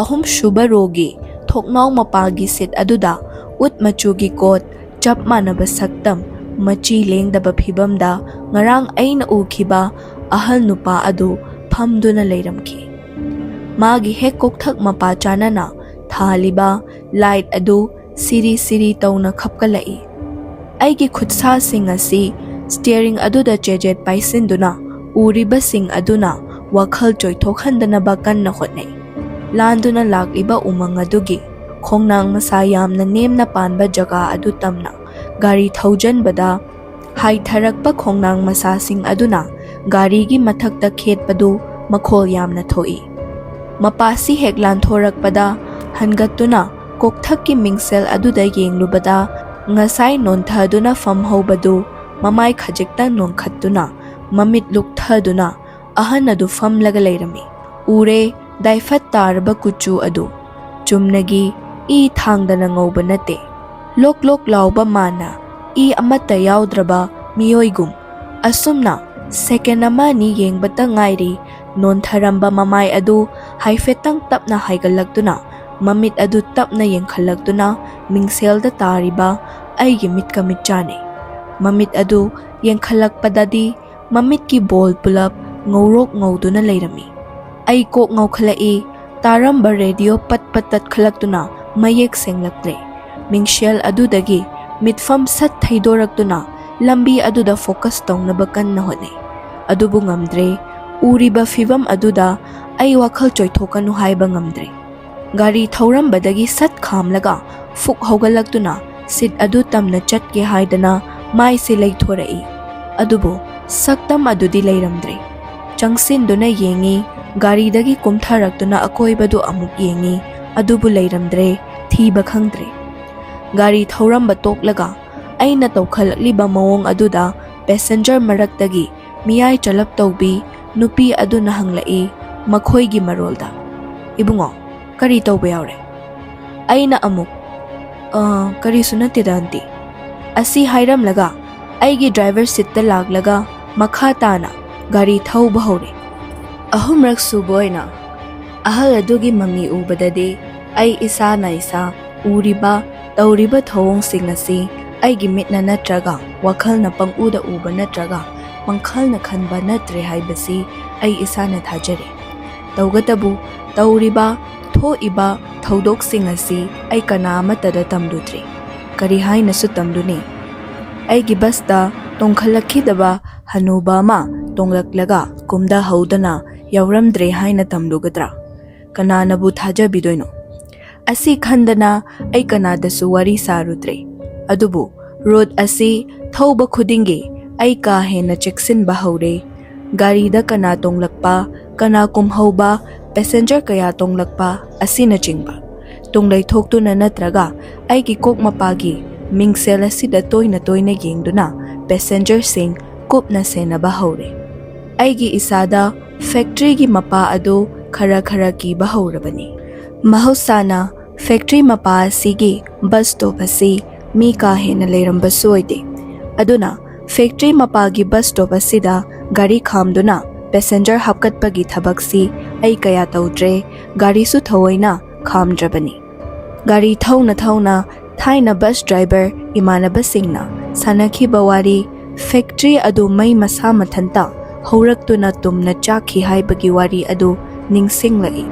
ꯑꯍꯨꯝꯁꯨꯕ ꯔꯣꯒꯤ ꯊꯣꯛꯅꯥꯎ ꯃꯄꯥꯒꯤ ꯁꯤꯠ ꯑꯗꯨꯗ ꯎꯠ ꯃꯆꯨꯒꯤ ꯀꯣꯠ, ꯆꯞ ꯃꯥꯟꯅꯕ ꯁꯛꯇꯝ, ꯃꯆꯤ ꯂꯦꯡꯗꯕ ꯐꯤꯕꯝꯗ ꯉꯔꯥꯡ ꯑꯩꯅ ꯎꯈꯤꯕ ꯑꯍꯜ ꯅꯨꯄꯥ ꯑꯗꯨ ꯐꯝꯗꯨꯅ ꯂꯩꯔꯝꯈꯤ꯫ ꯃꯥꯒꯤ ꯍꯦꯛ ꯀꯣꯛꯊꯛ ꯃꯄꯥ ꯆꯥꯅꯅ ꯊꯥꯜꯂꯤꯕ ꯂꯥꯏꯠ ꯑꯗꯨ ꯁꯤꯔꯤ ꯁꯤꯔꯤ ꯇꯧꯅ ꯈꯞꯀꯠꯂꯛꯏ꯫ ꯑꯩꯒꯤ ꯈꯨꯠꯁꯥꯁꯤꯡ ꯑꯁꯤ ꯁ꯭ꯇꯤꯌꯔꯤꯡ ꯑꯗꯨꯗ ꯆꯦꯖꯦꯠ ꯄꯥꯏꯁꯤꯟꯗꯨꯅ ꯎꯔꯤꯕꯁꯤꯡ ꯑꯗꯨꯅ ꯋꯥꯈꯜ ꯆꯣꯏꯊꯣꯛꯍꯟꯗꯅꯕ ꯀꯟꯅ ꯍꯣꯠꯅꯩ꯫ ꯂꯥꯟꯗꯨꯅ ꯂꯥꯛꯂꯤꯕ ꯎꯃꯪ ꯑꯗꯨꯒꯤ ꯈꯣꯡꯅꯥꯡ ꯃꯁꯥ ꯌꯥꯝꯅ ꯅꯦꯝꯅ ꯄꯥꯟꯕ ꯖꯒꯥ ꯑꯗꯨ ꯇꯝꯅ ꯒꯥꯔꯤ ꯊꯧꯖꯟꯕꯗ ꯍꯥꯏꯊꯔꯛꯄ ꯈꯣꯡꯅꯥꯡ ꯃꯁꯥꯁꯤꯡ ꯑꯗꯨꯅ ꯒꯥꯔꯤꯒꯤ ꯃꯊꯛꯇ ꯈꯦꯠꯄꯗꯨ ꯃꯈꯣꯜ ꯌꯥꯝꯅ ꯊꯣꯛꯏ꯫ ꯃꯄꯥꯁꯤ ꯍꯦꯛ ꯂꯥꯟꯊꯣꯔꯛꯄꯗ ꯍꯟꯒꯠꯇꯨꯅ ꯀꯣꯛꯊꯛꯀꯤ ꯃꯤꯡꯁꯦꯜ ꯑꯗꯨꯗ ꯌꯦꯡꯂꯨꯕꯗ ꯉꯁꯥꯏ ꯅꯣꯟꯊꯗꯨꯅ ꯐꯝꯍꯧꯕꯗꯨ ꯃꯃꯥꯏ ꯈꯖꯤꯛꯇꯪ ꯅꯣꯟꯈꯠꯇꯨꯅ ꯃꯃꯤꯠ ꯂꯨꯛꯊꯗꯨꯅ ꯑꯍꯟ ꯑꯗꯨ ꯐꯝꯂꯒ ꯂꯩꯔꯝꯃꯤ꯫ ꯎꯔꯦ, ꯗꯥꯏꯐꯠ ꯇꯥꯔꯕ ꯀꯨꯆꯨ ꯑꯗꯨ꯫ ꯆꯨꯝꯅꯒꯤ ꯏ ꯊꯥꯡꯗꯅ ꯉꯧꯕ ꯅꯠꯇꯦ꯫ ꯂꯣꯛ ꯂꯣꯛ ꯂꯥꯎꯕ ꯃꯥꯅ ꯏ ꯑꯃꯠꯇ ꯌꯥꯎꯗ꯭ꯔꯕ ꯃꯤꯑꯣꯏꯒꯨꯝ꯫ ꯑꯁꯨꯝꯅ ꯁꯦꯀꯦꯟ ꯑꯃ ꯑꯅꯤ ꯌꯦꯡꯕꯇ ꯉꯥꯏꯔꯤ ꯅꯣꯟꯊꯔꯝꯕ ꯃꯃꯥꯏ ꯑꯗꯨ ꯍꯥꯏꯐꯦꯠꯇꯪ ꯇꯞꯅ ꯍꯥꯏꯒꯠꯂꯛꯇꯨꯅ ꯃꯃꯤꯠ ꯑꯗꯨ ꯇꯞꯅ ꯌꯦꯡꯈꯠꯂꯛꯇꯨꯅ ꯃꯤꯡꯁꯦꯜꯗ ꯇꯥꯔꯤꯕ ꯑꯩꯒꯤ ꯃꯤꯠꯀ ꯃꯤꯠ ꯆꯥꯅꯩ꯫ ꯃꯃꯤꯠ ꯑꯗꯨ ꯌꯦꯡꯈꯠꯂꯛꯄꯗꯗꯤ ꯃꯃꯤꯠꯀꯤ ꯕꯣꯜ ꯄꯨꯂꯞ ꯉꯧꯔꯣꯛ ꯉꯧꯗꯨꯅ ꯂꯩꯔꯝꯃꯤ꯫ ꯑꯩ ꯀꯣꯛ ꯉꯥꯎꯈꯠꯂꯛꯏ꯫ ꯇꯥꯔꯝꯕ ꯔꯦꯗꯤꯑꯣ ꯄꯠ ꯄꯠ ꯇꯠꯈꯠꯂꯛꯇꯨꯅ ꯃꯌꯦꯛ ꯁꯦꯡꯂꯛꯇ꯭ꯔꯦ꯫ ꯃꯤꯡꯁꯦꯜ ꯑꯗꯨꯗꯒꯤ ꯃꯤꯠꯐꯝ ꯁꯠ ꯊꯩꯗꯣꯔꯛꯇꯨꯅ ꯂꯝꯕꯤ ꯑꯗꯨꯗ ꯐꯣꯀꯁ ꯇꯧꯅꯕ ꯀꯟꯅ ꯍꯣꯠꯅꯩ꯫ ꯑꯗꯨꯕꯨ ꯉꯝꯗ꯭ꯔꯦ꯫ ꯎꯔꯤꯕ ꯐꯤꯚꯝ ꯑꯗꯨꯗ ꯑꯩ ꯋꯥꯈꯜ ꯆꯣꯏꯊꯣꯛꯀꯅꯨ ꯍꯥꯏꯕ ꯉꯝꯗ꯭ꯔꯦ꯫ ꯒꯥꯔꯤ ꯊꯧꯔꯝꯕꯗꯒꯤ ꯁꯠ ꯈꯥꯝꯂꯒ ꯐꯨꯛ ꯍꯧꯒꯠꯂꯛꯇꯨꯅ ꯁꯤꯠ ꯑꯗꯨ ꯇꯝꯅ ꯆꯠꯀꯦ ꯍꯥꯏꯗꯅ ꯃꯥꯏꯁꯦ ꯂꯩꯊꯣꯔꯛꯏ꯫ ꯑꯗꯨꯕꯨ ꯁꯛꯇꯝ ꯑꯗꯨꯗꯤ ꯂꯩꯔꯝꯗ꯭ꯔꯦ꯫ ꯆꯪꯁꯤꯟꯗꯨꯅ ꯌꯦꯡꯉꯤ, ꯒꯥꯔꯤꯗꯒꯤ ꯀꯨꯝꯊꯔꯛꯇꯨꯅ ꯑꯀꯣꯏꯕꯗꯨ ꯑꯃꯨꯛ ꯌꯦꯡꯉꯤ, ꯑꯗꯨꯕꯨ ꯂꯩꯔꯝꯗ꯭ꯔꯦ, ꯊꯤꯕ ꯈꯪꯗ꯭ꯔꯦ꯫ ꯒꯥꯔꯤ ꯊꯧꯔꯝꯕ ꯇꯣꯛꯂꯒ ꯑꯩꯅ ꯇꯧꯈꯠꯂꯛꯂꯤꯕ ꯃꯑꯣꯡ ꯑꯗꯨꯗ ꯄꯦꯁꯦꯟꯖꯔ ꯃꯔꯛꯇꯒꯤ ꯃꯤꯌꯥꯏ ꯆꯂꯞ ꯇꯧꯕꯤ ꯅꯨꯄꯤ ꯑꯗꯨꯅ ꯍꯪꯂꯛꯏ ꯃꯈꯣꯏꯒꯤ ꯃꯔꯣꯜꯗ, "ꯏꯕꯨꯡꯉꯣ, ꯀꯔꯤ ꯇꯧꯕ ꯌꯥꯎꯔꯦ?" ꯑꯩꯅ ꯑꯃꯨꯛ, "ꯑ, ꯀꯔꯤꯁꯨ ꯅꯠꯇꯦꯗ, ꯑꯟꯇꯤ" ꯑꯁꯤ ꯍꯥꯏꯔꯝꯂꯒ ꯑꯩꯒꯤ ꯗ꯭ꯔꯥꯏꯚꯔ ꯁꯤꯠꯇ ꯂꯥꯛꯂꯒ ꯃꯈꯥ ꯇꯥꯅ ꯒꯥꯔꯤ ꯊꯧꯕ ꯍꯧꯔꯦ꯫ ꯑꯍꯨꯝꯔꯛ ꯁꯨꯕ ꯑꯣꯏꯅ ꯑꯍꯜ ꯑꯗꯨꯒꯤ ꯃꯃꯤ ꯎꯕꯗꯗꯤ ꯑꯩ ꯏꯁꯥꯅ ꯏꯁꯥ ꯎꯔꯤꯕ, ꯇꯧꯔꯤꯕ ꯊꯧꯑꯣꯡꯁꯤꯡ ꯑꯁꯤ ꯑꯩꯒꯤ ꯃꯤꯠꯅ ꯅꯠꯇ꯭ꯔꯒ ꯋꯥꯈꯜꯅ ꯄꯪꯎꯗ ꯎꯕ ꯅꯠꯇ꯭ꯔꯒ ꯄꯪꯈꯜꯅ ꯈꯟꯕ ꯅꯠꯇ꯭ꯔꯦ ꯍꯥꯏꯕꯁꯤ ꯑꯩ ꯏꯁꯥꯅ ꯊꯥꯖꯔꯦ꯫ ꯇꯧꯒꯇꯕꯨ ꯇꯧꯔꯤꯕ, ꯊꯣꯛꯏꯕ ꯊꯧꯗꯣꯛꯁꯤꯡ ꯑꯁꯤ ꯑꯩ ꯀꯅꯥ ꯑꯃꯠꯇꯗ ꯇꯝꯂꯨꯗ꯭ꯔꯤ꯫ ꯀꯔꯤ ꯍꯥꯏꯅꯁꯨ ꯇꯝꯂꯨꯅꯤ? ꯑꯩꯒꯤ ꯕꯁꯇ ꯇꯣꯡꯈꯠꯂꯛꯈꯤꯗꯕ ꯍꯅꯨꯕ ꯑꯃ ꯇꯣꯡꯂꯛꯂꯒ ꯀꯨꯝꯗꯍꯧꯗꯅ ꯌꯥꯎꯔꯝꯗ꯭ꯔꯦ ꯍꯥꯏꯅ ꯇꯝꯂꯨꯒꯗ꯭ꯔꯥ? ꯀꯅꯥꯅꯕꯨ ꯊꯥꯖꯕꯤꯗꯣꯏꯅꯣ? ꯑꯁꯤ ꯈꯟꯗꯅ ꯑꯩ ꯀꯅꯥꯗꯁꯨ ꯋꯥꯔꯤ ꯁꯥꯔꯨꯗ꯭ꯔꯦ꯫ ꯑꯗꯨꯕꯨ ꯔꯨꯠ ꯑꯁꯤ ꯊꯧꯕ ꯈꯨꯗꯤꯡꯒꯤ ꯑꯩ ꯀꯥ ꯍꯦꯟꯅ ꯆꯦꯛꯁꯤꯟꯕ ꯍꯧꯔꯦ꯫ ꯒꯥꯔꯤꯗ ꯀꯅꯥ ꯇꯣꯡꯂꯛꯄ, ꯀꯅꯥ ꯀꯨꯝꯍꯧꯕ, ꯄꯦꯁꯦꯟꯖꯔ ꯀꯌꯥ ꯇꯣꯡꯂꯛꯄ ꯑꯁꯤꯅꯆꯤꯡꯕ꯫ ꯇꯨꯡ ꯂꯩꯊꯣꯛꯇꯨꯅ ꯅꯠꯇ꯭ꯔꯒ ꯑꯩꯒꯤ ꯀꯣꯛ ꯃꯄꯥꯒꯤ ꯃꯤꯡꯁꯦꯜ ꯑꯁꯤꯗ ꯇꯣꯏꯅ ꯇꯣꯏꯅ ꯌꯦꯡꯗꯨꯅ ꯄꯦꯁꯦꯟꯖꯔꯁꯤꯡ ꯀꯨꯞꯅ ꯁꯦꯟꯅꯕ ꯍꯧꯔꯦ꯫ ꯑꯩꯒꯤ ꯏꯁꯥꯗ ꯐꯦꯛꯇ꯭ꯔꯤꯒꯤ ꯃꯄꯥ ꯑꯗꯨ ꯈꯔ ꯈꯔ ꯀꯤꯕ ꯍꯧꯔꯕꯅꯤ꯫ ꯃꯍꯧꯁꯥꯅ ꯐꯦꯛꯇ꯭ꯔꯤ ꯃꯄꯥ ꯑꯁꯤꯒꯤ ꯕꯁ ꯁ꯭ꯇꯣꯞ ꯑꯁꯤ ꯃꯤ ꯀꯥ ꯍꯦꯟꯅ ꯂꯩꯔꯝꯕꯁꯨ ꯑꯣꯏꯗꯦ꯫ ꯑꯗꯨꯅ ꯐꯦꯛꯇ꯭ꯔꯤ ꯃꯄꯥꯒꯤ ꯕꯁ ꯁ꯭ꯇꯣꯞ ꯑꯁꯤꯗ ꯒꯥꯔꯤ ꯈꯥꯝꯗꯨꯅ ꯄꯦꯁꯦꯟꯖꯔ ꯍꯥꯞꯀꯠꯄꯒꯤ ꯊꯕꯛꯁꯤ ꯑꯩ ꯀꯌꯥ ꯇꯧꯗ꯭ꯔꯦ꯫ ꯒꯥꯔꯤꯁꯨ ꯊꯑꯣꯏꯅ ꯈꯥꯝꯗ꯭ꯔꯕꯅꯤ꯫ ꯒꯥꯔꯤ ꯊꯧꯅ ꯊꯧꯅ ꯊꯥꯏꯅ ꯕꯁ ꯗ꯭ꯔꯥꯏꯚꯔ ꯏꯃꯥꯟꯅꯕꯁꯤꯡꯅ ꯁꯥꯟꯅꯈꯤꯕ ꯋꯥꯔꯤ, ꯐꯦꯛꯇ꯭ꯔꯤ ꯑꯗꯨ ꯃꯩ ꯃꯁꯥ ꯃꯊꯟꯇ ꯍꯧꯔꯛꯇꯨꯅ ꯇꯨꯝꯅ ꯆꯥꯛꯈꯤ ꯍꯥꯏꯕꯒꯤ ꯋꯥꯔꯤ ꯑꯗꯨ ꯅꯤꯡꯁꯤꯡꯂꯛꯏ꯫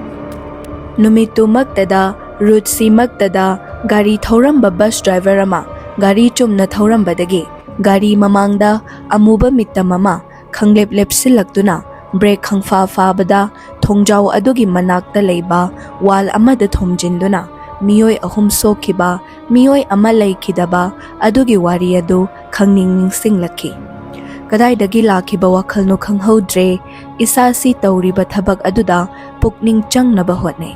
ꯅꯨꯃꯤꯠꯇꯨꯃꯛꯇꯗ ꯔꯨꯠꯁꯤꯃꯛꯇꯗ ꯒꯥꯔꯤ ꯊꯧꯔꯝꯕ ꯕꯁ ꯗ꯭ꯔꯥꯏꯚꯔ ꯑꯃ ꯒꯥꯔꯤ ꯆꯨꯝꯅ ꯊꯧꯔꯝꯕꯗꯒꯤ ꯒꯥꯔꯤ ꯃꯃꯥꯡꯗ ꯑꯃꯨꯕ ꯃꯤꯇꯝ ꯑꯃ ꯈꯪꯂꯦꯞ ꯂꯦꯞꯁꯤꯜꯂꯛꯇꯨꯅ ꯕ꯭ꯔꯦꯛ ꯈꯪꯐꯥ ꯐꯥꯕꯗ ꯊꯣꯡꯖꯥꯎ ꯑꯗꯨꯒꯤ ꯃꯅꯥꯛꯇ ꯂꯩꯕ ꯋꯥꯜ ꯑꯃꯗ ꯊꯣꯝꯖꯤꯟꯗꯨꯅ ꯃꯤꯑꯣꯏ ꯑꯍꯨꯝ ꯁꯣꯛꯈꯤꯕ, ꯃꯤꯑꯣꯏ ꯑꯃ ꯂꯩꯈꯤꯗꯕ ꯑꯗꯨꯒꯤ ꯋꯥꯔꯤ ꯑꯗꯨ ꯈꯪꯅꯤꯡ ꯅꯤꯡꯁꯤꯡꯂꯛꯈꯤ꯫ ꯀꯗꯥꯏꯗꯒꯤ ꯂꯥꯛꯈꯤꯕ ꯋꯥꯈꯜꯅꯣ ꯈꯪꯍꯧꯗ꯭ꯔꯦ꯫ ꯏꯁꯥꯁꯤ ꯇꯧꯔꯤꯕ ꯊꯕꯛ ꯑꯗꯨꯗ ꯄꯨꯛꯅꯤꯡ ꯆꯪꯅꯕ ꯍꯣꯠꯅꯩ꯫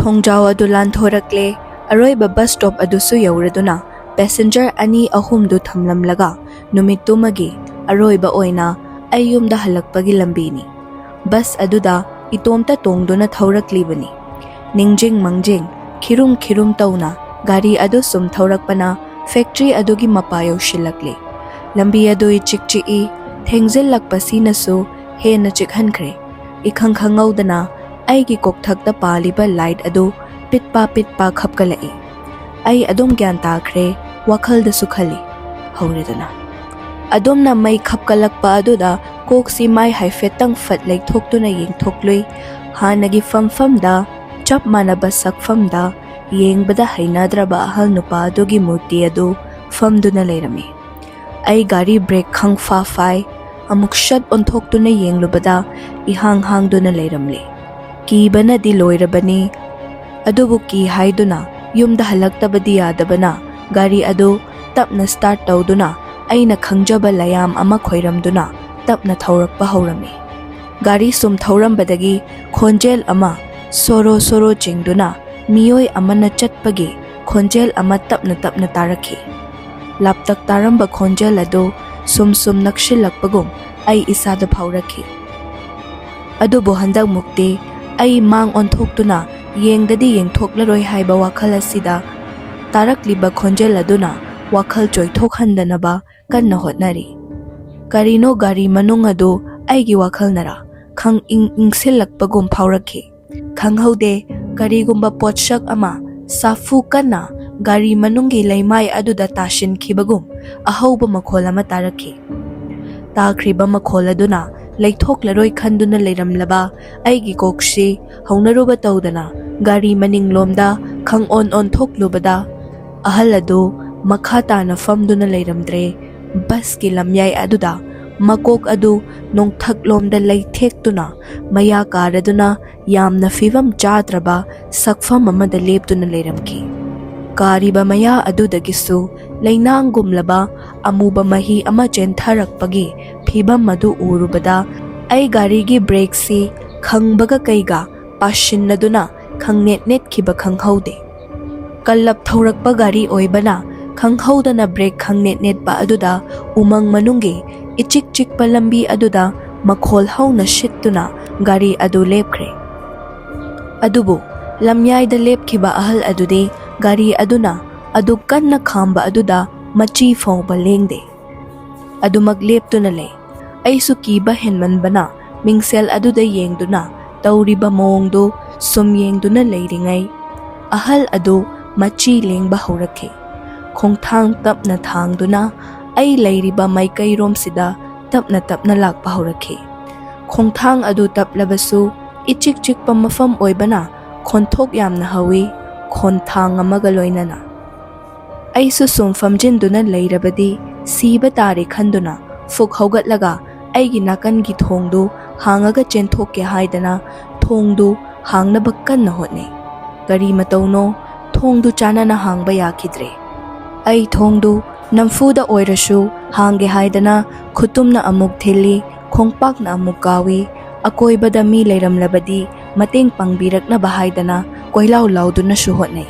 ꯊꯣꯡꯖꯥꯎ ꯑꯗꯨ ꯂꯥꯟꯊꯣꯔꯛꯂꯦ꯫ ꯑꯔꯣꯏꯕ ꯕꯁ ꯁ꯭ꯇꯣꯞ ꯑꯗꯨꯁꯨ ꯌꯧꯔꯗꯨꯅ ꯄꯦꯁꯦꯟꯖꯔ ꯑꯅꯤ ꯑꯍꯨꯝꯗꯨ ꯊꯝꯂꯝꯂꯒ ꯅꯨꯃꯤꯠꯇꯨꯃꯒꯤ ꯑꯔꯣꯏꯕ ꯑꯣꯏꯅ ꯑꯩ ꯌꯨꯝꯗ ꯍꯜꯂꯛꯄꯒꯤ ꯂꯝꯕꯤꯅꯤ꯫ ꯕꯁ ꯑꯗꯨꯗ ꯏꯇꯣꯝꯇ ꯇꯣꯡꯗꯨꯅ ꯊꯧꯔꯛꯂꯤꯕꯅꯤ꯫ ꯅꯤꯡꯖꯤꯡ ꯃꯪꯖꯤꯡ, ꯈꯤꯔꯨꯝ ꯈꯤꯔꯨꯝ ꯇꯧꯅ ꯒꯥꯔꯤ ꯑꯗꯨ ꯁꯨꯝ ꯊꯧꯔꯛꯄꯅ ꯐꯦꯛꯇ꯭ꯔꯤ ꯑꯗꯨꯒꯤ ꯃꯄꯥ ꯌꯧꯁꯤꯜꯂꯛꯂꯦ꯫ ꯂꯝꯕꯤ ꯑꯗꯨ ꯏꯆꯤꯛ ꯆꯤꯛꯏ꯫ ꯊꯦꯡꯖꯤꯜꯂꯛꯄꯁꯤꯅꯁꯨ ꯍꯦꯟꯅ ꯆꯤꯛꯍꯟꯈ꯭ꯔꯦ꯫ ꯏꯈꯪ ꯈꯪꯍꯧꯗꯅ ꯑꯩꯒꯤ ꯀꯣꯛꯊꯛꯇ ꯄꯥꯜꯂꯤꯕ ꯂꯥꯏꯠ ꯑꯗꯨ ꯄꯤꯠꯄꯥ ꯄꯤꯠꯄꯥ ꯈꯞꯀꯠꯂꯛꯏ꯫ ꯑꯩ ꯑꯗꯨꯝ ꯒ꯭ꯌꯥꯟ ꯇꯥꯈ꯭ꯔꯦ, ꯋꯥꯈꯜꯗꯁꯨ ꯈꯜꯂꯤ꯫ ꯍꯧꯔꯦꯗꯅ꯫ ꯑꯗꯨꯝꯅ ꯃꯩ ꯈꯞꯀꯠꯂꯛꯄ ꯑꯗꯨꯗ ꯀꯣꯛꯁꯤ ꯃꯥꯏ ꯍꯥꯏꯐꯦꯠꯇꯪ ꯐꯠ ꯂꯩꯊꯣꯛꯇꯨꯅ ꯌꯦꯡꯊꯣꯛꯂꯨꯏ꯫ ꯍꯥꯟꯅꯒꯤ ꯐꯝꯐꯝꯗ, ꯆꯞ ꯃꯥꯟꯅꯕ ꯁꯛꯐꯝꯗ, ꯌꯦꯡꯕꯗ ꯍꯩꯅꯗ꯭ꯔꯕ ꯑꯍꯜ ꯅꯨꯄꯥ ꯑꯗꯨꯒꯤ ꯃꯨꯔꯇꯤ ꯑꯗꯨ ꯐꯝꯗꯨꯅ ꯂꯩꯔꯝꯃꯤ꯫ ꯑꯩ ꯒꯥꯔꯤ ꯕ꯭ꯔꯦꯛ ꯈꯪꯐꯥ ꯐꯥꯏ꯫ ꯑꯃꯨꯛ ꯁꯠ ꯑꯣꯟꯊꯣꯛꯇꯨꯅ ꯌꯦꯡꯂꯨꯕꯗ ꯏꯍꯥꯡ ꯍꯥꯡꯗꯨꯅ ꯂꯩꯔꯝꯂꯦ꯫ ꯀꯤꯕꯅꯗꯤ ꯂꯣꯏꯔꯕꯅꯤ, ꯑꯗꯨꯕꯨ ꯀꯤ ꯍꯥꯏꯗꯨꯅ ꯌꯨꯝꯗ ꯍꯜꯂꯛꯇꯕꯗꯤ ꯌꯥꯗꯕꯅ, ꯒꯥꯔꯤ ꯑꯗꯨ ꯇꯞꯅ ꯁ꯭ꯇꯥꯔꯠ ꯇꯧꯗꯨꯅ ꯑꯩꯅ ꯈꯪꯖꯕ ꯂꯩꯌꯥꯝ ꯑꯃ ꯈꯣꯏꯔꯝꯗꯨꯅ ꯇꯞꯅ ꯊꯧꯔꯛꯄ ꯍꯧꯔꯝꯃꯤ꯫ ꯒꯥꯔꯤ ꯁꯨꯝ ꯊꯧꯔꯝꯕꯗꯒꯤ ꯈꯣꯟꯖꯦꯜ ꯑꯃ ꯁꯣꯔꯣ ꯁꯣꯔꯣ ꯆꯤꯡꯗꯨꯅ ꯃꯤꯑꯣꯏ ꯑꯃꯅ ꯆꯠꯄꯒꯤ ꯈꯣꯟꯖꯦꯜ ꯑꯃ ꯇꯞꯅ ꯇꯞꯅ ꯇꯥꯔꯛꯈꯤ꯫ ꯂꯥꯞꯇꯛ ꯇꯥꯔꯝꯕ ꯈꯣꯟꯖꯦꯜ ꯑꯗꯨ ꯁꯨꯝ ꯁꯨꯝ ꯅꯛꯁꯤꯜꯂꯛꯄꯒꯨꯝ ꯑꯩ ꯏꯁꯥꯗ ꯐꯥꯎꯔꯛꯈꯤ꯫ ꯑꯗꯨꯕꯨ ꯍꯟꯗꯛꯃꯨꯛꯇꯤ ꯑꯩ ꯃꯥꯡ ꯑꯣꯟꯊꯣꯛꯇꯨꯅ ꯌꯦꯡꯗꯗꯤ ꯌꯦꯡꯊꯣꯛꯂꯔꯣꯏ ꯍꯥꯏꯕ ꯋꯥꯈꯜ ꯑꯁꯤꯗ ꯇꯥꯔꯛꯂꯤꯕ ꯈꯣꯟꯖꯦꯜ ꯑꯗꯨꯅ ꯋꯥꯈꯜ ꯆꯣꯏꯊꯣꯛꯍꯟꯗꯅꯕ ꯀꯟꯅ ꯍꯣꯠꯅꯔꯤ꯫ ꯀꯔꯤꯅꯣ ꯒꯥꯔꯤ ꯃꯅꯨꯡ ꯑꯗꯨ ꯑꯩꯒꯤ ꯋꯥꯈꯜꯅꯔ ꯈꯪ ꯏꯪ ꯏꯪꯁꯤꯜꯂꯛꯄꯒꯨꯝ ꯐꯥꯎꯔꯛꯈꯤ꯫ ꯈꯪꯍꯧꯗꯦ, ꯀꯔꯤꯒꯨꯝꯕ ꯄꯣꯠꯁꯛ ꯑꯃ ꯁꯥꯐꯨ ꯀꯟꯅ ꯒꯥꯔꯤ ꯃꯅꯨꯡꯒꯤ ꯂꯩꯃꯥꯏ ꯑꯗꯨꯗ ꯇꯥꯁꯤꯟꯈꯤꯕꯒꯨꯝ ꯑꯍꯧꯕ ꯃꯈꯣꯜ ꯑꯃ ꯇꯥꯔꯛꯈꯤ꯫ ꯇꯥꯈ꯭ꯔꯤꯕ ꯃꯈꯣꯜ ꯑꯗꯨꯅ ꯂꯩꯊꯣꯛꯂꯔꯣꯏ ꯈꯟꯗꯨꯅ ꯂꯩꯔꯝꯂꯕ ꯑꯩꯒꯤ ꯀꯣꯛꯁꯤ ꯍꯧꯅꯔꯨꯕ ꯇꯧꯗꯅ ꯒꯥꯔꯤ ꯃꯅꯤꯡꯂꯣꯝꯗ ꯈꯪꯑꯣꯟ ꯑꯣꯟꯊꯣꯛꯂꯨꯕꯗ ꯑꯍꯜ ꯑꯗꯨ ꯃꯈꯥ ꯇꯥꯅ ꯐꯝꯗꯨꯅ ꯂꯩꯔꯝꯗ꯭ꯔꯦ꯫ ꯕꯁꯀꯤ ꯂꯝꯌꯥꯏ ꯑꯗꯨꯗ ꯃꯀꯣꯛ ꯑꯗꯨ ꯅꯣꯡꯊꯛꯂꯣꯝꯗ ꯂꯩꯊꯦꯛꯇꯨꯅ ꯃꯌꯥ ꯀꯥꯔꯗꯨꯅ ꯌꯥꯝꯅ ꯐꯤꯕꯝ ꯆꯥꯗ꯭ꯔꯕ ꯁꯛꯐꯝ ꯑꯃꯗ ꯂꯦꯞꯇꯨꯅ ꯂꯩꯔꯝꯈꯤ꯫ ꯀꯥꯔꯤꯕ ꯃꯌꯥ ꯑꯗꯨꯗꯒꯤꯁꯨ ꯂꯩꯅꯥꯡꯒꯨꯝꯂꯕ ꯑꯃꯨꯕ ꯃꯍꯤ ꯑꯃ ꯆꯦꯟꯊꯔꯛꯄꯒꯤ ꯐꯤꯕꯝ ꯑꯗꯨ ꯎꯔꯨꯕꯗ ꯑꯩ ꯒꯥꯔꯤꯒꯤ ꯕ꯭ꯔꯦꯛꯁꯤ ꯈꯪꯕꯒ ꯀꯩꯒ ꯄꯥꯁꯤꯟꯅꯗꯨꯅ ꯈꯪꯅꯦꯠ ꯅꯦꯠꯈꯤꯕ ꯈꯪꯍꯧꯗꯦ꯫ ꯀꯜꯂꯞ ꯊꯧꯔꯛꯄ ꯒꯥꯔꯤ ꯑꯣꯏꯕꯅ ꯈꯪꯍꯧꯗꯅ ꯕ꯭ꯔꯦꯛ ꯈꯪꯅꯦꯠ ꯅꯦꯠꯄ ꯑꯗꯨꯗ ꯎꯃꯪ ꯃꯅꯨꯡꯒꯤ ꯏꯆꯤꯛ ꯆꯤꯛꯄ ꯂꯝꯕꯤ ꯑꯗꯨꯗ ꯃꯈꯣꯜ ꯍꯧꯅ ꯁꯤꯠꯇꯨꯅ ꯒꯥꯔꯤ ꯑꯗꯨ ꯂꯦꯞꯈ꯭ꯔꯦ꯫ ꯑꯗꯨꯕꯨ ꯂꯝꯌꯥꯏꯗ ꯂꯦꯞꯈꯤꯕ ꯑꯍꯜ ꯑꯗꯨꯗꯤ ꯒꯥꯔꯤ ꯑꯗꯨꯅ ꯑꯗꯨ ꯀꯟꯅ ꯈꯥꯝꯕ ꯑꯗꯨꯗ ꯃꯆꯤ ꯐꯥꯎꯕ ꯂꯦꯡꯗꯦ꯫ ꯑꯗꯨꯃꯛ ꯂꯦꯞꯇꯨꯅ ꯂꯩ꯫ ꯑꯩꯁꯨ ꯀꯤꯕ ꯍꯦꯟꯃꯟꯕꯅ ꯃꯤꯡꯁꯦꯜ ꯑꯗꯨꯗ ꯌꯦꯡꯗꯨꯅ ꯇꯧꯔꯤꯕ ꯃꯑꯣꯡꯗꯨ ꯁꯨꯝ ꯌꯦꯡꯗꯨꯅ ꯂꯩꯔꯤꯉꯩ, ꯑꯍꯜ ꯑꯗꯨ ꯃꯆꯤ ꯂꯦꯡꯕ ꯍꯧꯔꯛꯈꯤ꯫ ꯈꯣꯡꯊꯥꯡ ꯇꯞꯅ ꯊꯥꯡꯗꯨꯅ ꯑꯩ ꯂꯩꯔꯤꯕ ꯃꯥꯏꯀꯩꯔꯣꯝꯁꯤꯗ ꯇꯞꯅ ꯇꯞꯅ ꯂꯥꯛꯄ ꯍꯧꯔꯛꯈꯤ꯫ ꯈꯣꯡꯊꯥꯡ ꯑꯗꯨ ꯇꯞꯂꯕꯁꯨ ꯏꯆꯤꯛ ꯆꯤꯛꯄ ꯃꯐꯝ ꯑꯣꯏꯕꯅ ꯈꯣꯟꯊꯣꯛ ꯌꯥꯝꯅ ꯍꯧꯏ, ꯈꯣꯟꯊꯥꯡ ꯑꯃꯒ ꯂꯣꯏꯅꯅ꯫ ꯑꯩꯁꯨ ꯁꯨꯝ ꯐꯝꯖꯤꯟꯗꯨꯅ ꯂꯩꯔꯕꯗꯤ ꯁꯤꯕ ꯇꯥꯔꯦ ꯈꯟꯗꯨꯅ ꯐꯨꯛ ꯍꯧꯒꯠꯂꯒ ꯑꯩꯒꯤ ꯅꯥꯀꯟꯒꯤ ꯊꯣꯡꯗꯨ ꯍꯥꯡꯉꯒ ꯆꯦꯟꯊꯣꯛꯀꯦ ꯍꯥꯏꯗꯅ ꯊꯣꯡꯗꯨ ꯍꯥꯡꯅꯕ ꯀꯟꯅ ꯍꯣꯠꯅꯩ꯫ ꯀꯔꯤ ꯃꯇꯧꯅꯣ, ꯊꯣꯡꯗꯨ ꯆꯥꯟꯅꯅ ꯍꯥꯡꯕ ꯌꯥꯈꯤꯗ꯭ꯔꯦ꯫ ꯑꯩ ꯊꯣꯡꯗꯨ ꯅꯝꯐꯨꯗ ꯑꯣꯏꯔꯁꯨ ꯍꯥꯡꯒꯦ ꯍꯥꯏꯗꯅ ꯈꯨꯇꯨꯝꯅ ꯑꯃꯨꯛ ꯊꯤꯜꯂꯤ, ꯈꯣꯡꯄꯥꯛꯅ ꯑꯃꯨꯛ ꯀꯥꯎꯏ꯫ ꯑꯀꯣꯏꯕꯗ ꯃꯤ ꯂꯩꯔꯝꯂꯕꯗꯤ ꯃꯇꯦꯡ ꯄꯥꯡꯕꯤꯔꯛꯅꯕ ꯍꯥꯏꯗꯅ ꯀꯣꯏꯂꯥꯎ ꯂꯥꯎꯗꯨꯅꯁꯨ ꯍꯣꯠꯅꯩ꯫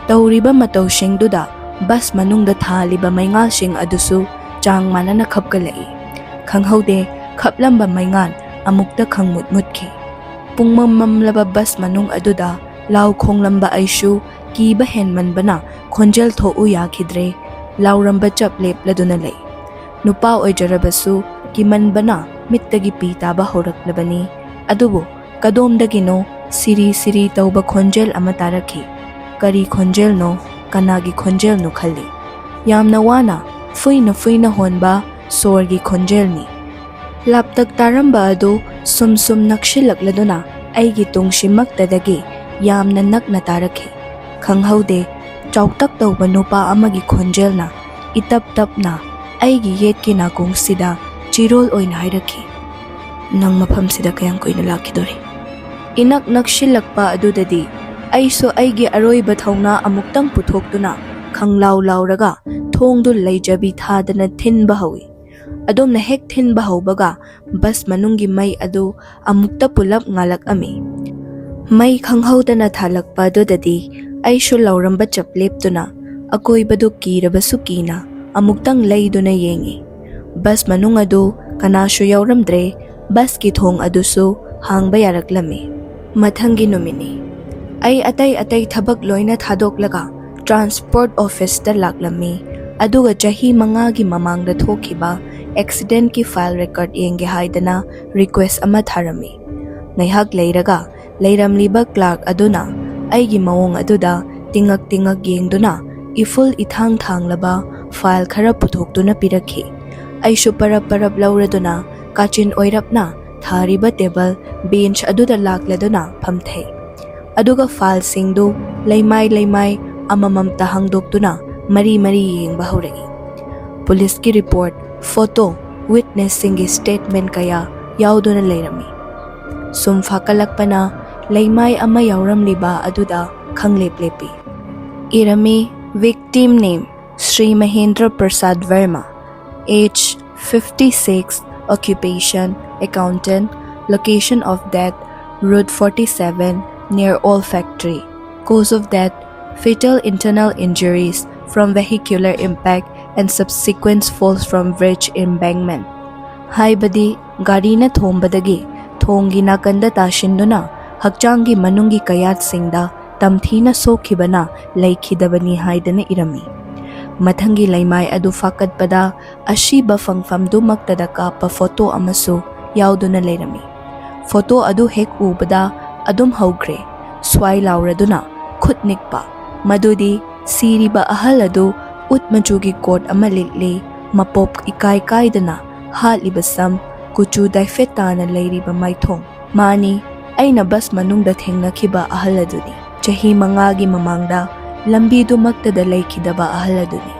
ꯇꯧꯔꯤꯕ ꯃꯇꯧꯁꯤꯡꯗꯨꯗ ꯕꯁ ꯃꯅꯨꯡꯗ ꯊꯥꯜꯂꯤꯕ ꯃꯩꯉꯥꯜꯁꯤꯡ ꯑꯗꯨꯁꯨ ꯆꯥꯡ ꯃꯥꯟꯅꯅ ꯈꯞꯀꯠꯂꯛꯏ꯫ ꯈꯪꯍꯧꯗꯦ, ꯈꯞꯂꯝꯕ ꯃꯩꯉꯥꯜ ꯑꯃꯨꯛꯇ ꯈꯪꯃꯨꯠ ꯃꯨꯠꯈꯤ꯫ ꯄꯨꯡꯃꯝ ꯃꯝꯂꯕ ꯕꯁ ꯃꯅꯨꯡ ꯑꯗꯨꯗ ꯂꯥꯎ ꯈꯣꯡꯂꯝꯕ ꯑꯩꯁꯨ ꯀꯤꯕ ꯍꯦꯟꯃꯟꯕꯅ ꯈꯣꯟꯖꯦꯜ ꯊꯣꯛꯎ ꯌꯥꯈꯤꯗ꯭ꯔꯦ꯫ ꯂꯥꯎꯔꯝꯕ ꯆꯞ ꯂꯦꯞꯂꯗꯨꯅ ꯂꯩ꯫ ꯅꯨꯄꯥ ꯑꯣꯏꯖꯔꯕꯁꯨ ꯀꯤꯃꯟꯕꯅ ꯃꯤꯠꯇꯒꯤ ꯄꯤ ꯇꯥꯕ ꯍꯧꯔꯛꯂꯕꯅꯤ꯫ ꯑꯗꯨꯕꯨ ꯀꯗꯣꯝꯗꯒꯤꯅꯣ ꯁꯤꯔꯤ ꯁꯤꯔꯤ ꯇꯧꯕ ꯈꯣꯟꯖꯦꯜ ꯑꯃ ꯇꯥꯔꯛꯈꯤ꯫ ꯀꯔꯤ ꯈꯣꯟꯖꯦꯜꯅꯣ, ꯀꯅꯥꯒꯤ ꯈꯣꯟꯖꯦꯜꯅꯣ ꯈꯜꯂꯤ꯫ ꯌꯥꯝꯅ ꯋꯥꯅ ꯐꯨꯏꯅ ꯐꯨꯏꯅ ꯍꯣꯟꯕ ꯁꯣꯔꯒꯤ ꯈꯣꯟꯖꯦꯜꯅꯤ꯫ ꯂꯥꯞꯇꯛ ꯇꯥꯔꯝꯕ ꯑꯗꯨ ꯁꯨꯝ ꯁꯨꯝ ꯅꯛꯁꯤꯜꯂꯛꯂꯗꯨꯅ ꯑꯩꯒꯤ ꯇꯨꯡꯁꯤꯃꯛꯇꯗꯒꯤ ꯌꯥꯝꯅ ꯅꯛꯅ ꯇꯥꯔꯛꯈꯤ꯫ ꯈꯪꯍꯧꯗꯦ, ꯆꯥꯎꯇꯛ ꯇꯧꯕ ꯅꯨꯄꯥ ꯑꯃꯒꯤ ꯈꯣꯟꯖꯦꯜꯅ ꯏꯇꯞ ꯇꯞꯅ ꯑꯩꯒꯤ ꯌꯦꯠꯀꯤ ꯅꯥꯀꯣꯡꯁꯤꯗ ꯆꯤꯔꯣꯜ ꯑꯣꯏꯅ ꯍꯥꯏꯔꯛꯈꯤ, "ꯅꯪ ꯃꯐꯝꯁꯤꯗ ꯀꯌꯥꯝ ꯀꯨꯏꯅ ꯂꯥꯛꯈꯤꯗꯣꯔꯤ?" ꯏꯅꯛ ꯅꯛꯁꯤꯜꯂꯛꯄ ꯑꯗꯨꯗꯗꯤ ꯑꯩꯁꯨ ꯑꯩꯒꯤ ꯑꯔꯣꯏꯕ ꯊꯧꯅꯥ ꯑꯃꯨꯛꯇꯪ ꯄꯨꯊꯣꯛꯇꯨꯅ ꯈꯪꯂꯥꯎ ꯂꯥꯎꯔꯒ ꯊꯣꯡꯗꯨ ꯂꯩꯖꯕꯤ ꯊꯥꯗꯅ ꯊꯤꯟꯕ ꯍꯧꯏ꯫ ꯑꯗꯨꯝꯅ ꯍꯦꯛ ꯊꯤꯟꯕ ꯍꯧꯕꯒ ꯕꯁ ꯃꯅꯨꯡꯒꯤ ꯃꯩ ꯑꯗꯨ ꯑꯃꯨꯛꯇ ꯄꯨꯂꯞ ꯉꯥꯜꯂꯛꯑꯝꯃꯤ꯫ ꯃꯩ ꯈꯪꯍꯧꯗꯅ ꯊꯥꯜꯂꯛꯄ ꯑꯗꯨꯗꯗꯤ ꯑꯩꯁꯨ ꯂꯥꯎꯔꯝꯕ ꯆꯞ ꯂꯦꯞꯇꯨꯅ ꯑꯀꯣꯏꯕꯗꯨ ꯀꯤꯔꯕꯁꯨ ꯀꯤꯅ ꯑꯃꯨꯛꯇꯪ ꯂꯩꯗꯨꯅ ꯌꯦꯡꯉꯤ꯫ ꯕꯁ ꯃꯅꯨꯡ ꯑꯗꯨ ꯀꯅꯥꯁꯨ ꯌꯥꯎꯔꯝꯗ꯭ꯔꯦ꯫ ꯕꯁꯀꯤ ꯊꯣꯡ ꯑꯗꯨꯁꯨ ꯍꯥꯡꯕ ꯌꯥꯔꯛꯂꯝꯃꯤ꯫ ꯃꯊꯪꯒꯤ ꯅꯨꯃꯤꯠꯅꯤ꯫ ꯑꯩ ꯑꯇꯩ ꯑꯇꯩ ꯊꯕꯛ ꯂꯣꯏꯅ ꯊꯥꯗꯣꯛꯂꯒ ꯇ꯭ꯔꯥꯟꯁꯄꯣꯔꯠ ꯑꯣꯐꯤꯁꯇ ꯂꯥꯛꯂꯝꯃꯤ꯫ ꯑꯗꯨꯒ ꯆꯍꯤ ꯃꯉꯥꯒꯤ ꯃꯃꯥꯡꯗ ꯊꯣꯛꯈꯤꯕ ꯑꯦꯛꯁꯤꯗꯦꯟꯠꯀꯤ ꯐꯥꯏꯜ ꯔꯦꯀꯣꯔꯗ ꯌꯦꯡꯒꯦ ꯍꯥꯏꯗꯅ ꯔꯤꯀ꯭ꯋꯦꯁ ꯑꯃ ꯊꯥꯔꯝꯃꯤ꯫ ꯉꯥꯏꯍꯥꯛ ꯂꯩꯔꯒ ꯂꯩꯔꯝꯂꯤꯕ ꯀ꯭ꯂꯥꯔꯛ ꯑꯗꯨꯅ ꯑꯩꯒꯤ ꯃꯑꯣꯡ ꯑꯗꯨꯗ ꯇꯤꯡꯉꯛ ꯇꯤꯡꯉꯛ ꯌꯦꯡꯗꯨꯅ ꯏꯐꯨꯜ ꯏꯊꯥꯡ ꯊꯥꯡꯂꯕ ꯐꯥꯏꯜ ꯈꯔ ꯄꯨꯊꯣꯛꯇꯨꯅ ꯄꯤꯔꯛꯈꯤ꯫ ꯑꯩꯁꯨ ꯄꯔꯞ ꯄꯔꯞ ꯂꯧꯔꯗꯨꯅ ꯀꯥꯆꯤꯟ ꯑꯣꯏꯔꯞꯅ ꯊꯥꯔꯤꯕ ꯇꯦꯕꯜ, ꯕꯦꯟꯆ ꯑꯗꯨꯗ ꯂꯥꯛꯂꯗꯨꯅ ꯐꯝꯊꯩ꯫ ꯑꯗꯨꯒ ꯐꯥꯏꯜꯁꯤꯡꯗꯨ ꯂꯩꯃꯥꯏ ꯂꯩꯃꯥꯏ ꯑꯃꯃꯝꯇ ꯍꯥꯡꯗꯣꯛꯇꯨꯅ ꯃꯔꯤ ꯃꯔꯤ ꯌꯦꯡꯕ ꯍꯧꯔꯛꯏ꯫ ꯄꯨꯂꯤꯁꯀꯤ ꯔꯤꯄꯣꯔꯠ, ꯐꯣꯇꯣ, ꯋꯤꯠꯅꯦꯁꯁꯤꯡꯒꯤ ꯁ꯭ꯇꯦꯠꯃꯦꯟ ꯀꯌꯥ ꯌꯥꯎꯗꯨꯅ ꯂꯩꯔꯝꯃꯤ꯫ ꯁꯨꯝ ꯐꯥꯀꯠꯂꯛꯄꯅ ꯂꯩꯃꯥꯏ ꯑꯃ ꯌꯥꯎꯔꯝꯂꯤꯕ ꯑꯗꯨꯗ ꯈꯪꯂꯦꯞ ꯂꯦꯞꯄꯤ꯫ ꯏꯔꯝꯃꯤ, victim name, Shri Mahendra Prasad Verma, age fifty-six, occupation, accountant, location of death, Route forty-seven, near Oil Factory. Cause of death, fatal internal injuries from vehicular impact and subsequent falls from bridge embankment. ꯍꯥꯏꯕꯗꯤ, ꯒꯥꯔꯤꯅ ꯊꯣꯝꯕꯗꯒꯤ ꯊꯣꯡꯒꯤ ꯅꯥꯀꯟꯗ ꯇꯥꯁꯤꯟꯗꯨꯅ ꯍꯛꯆꯥꯡꯒꯤ ꯃꯅꯨꯡꯒꯤ ꯀꯌꯥꯠꯁꯤꯡꯗ ꯇꯝꯊꯤꯅ ꯁꯣꯛꯈꯤꯕꯅ ꯂꯩꯈꯤꯗꯕꯅꯤ ꯍꯥꯏꯗꯅ ꯏꯔꯝꯃꯤ꯫ ꯃꯊꯪꯒꯤ ꯂꯩꯃꯥꯏ ꯑꯗꯨ ꯐꯥꯀꯠꯄꯗ ꯑꯁꯤꯕ ꯐꯪꯐꯝꯗꯨꯃꯛꯇꯗ ꯀꯥꯞꯄ ꯐꯣꯇꯣ ꯑꯃꯁꯨ ꯌꯥꯎꯗꯨꯅ ꯂꯩꯔꯝꯃꯤ꯫ ꯐꯣꯇꯣ ꯑꯗꯨ ꯍꯦꯛ ꯎꯕꯗ ꯑꯗꯨꯝ ꯍꯧꯈ꯭ꯔꯦ, ꯁ꯭ꯋꯥꯏ ꯂꯥꯎꯔꯗꯨꯅ ꯈꯨꯠ ꯅꯤꯛꯄ꯫ ꯃꯗꯨꯗꯤ ꯁꯤꯔꯤꯕ ꯑꯍꯜ ꯑꯗꯨ ꯎꯠ ꯃꯆꯨꯒꯤ ꯀꯣꯠ ꯑꯃ ꯂꯤꯠꯂꯤ, ꯃꯄꯣꯞ ꯏꯀꯥꯏ ꯀꯥꯏꯗꯅ ꯍꯥꯠꯂꯤꯕ ꯁꯝ, ꯀꯨꯆꯨ ꯗꯥꯏꯐꯦꯠ ꯇꯥꯅ ꯂꯩꯔꯤꯕ ꯃꯥꯏꯊꯣꯡ꯫ ꯃꯥꯅꯤ, ꯑꯩꯅ ꯕꯁ ꯃꯅꯨꯡꯗ ꯊꯦꯡꯅꯈꯤꯕ ꯑꯍꯜ ꯑꯗꯨꯅꯤ꯫ ꯆꯍꯤ ꯃꯉꯥꯒꯤ ꯃꯃꯥꯡꯗ ꯂꯝꯕꯤꯗꯨꯃꯛꯇꯗ ꯂꯩꯈꯤꯗꯕ ꯑꯍꯜ ꯑꯗꯨꯅꯤ꯫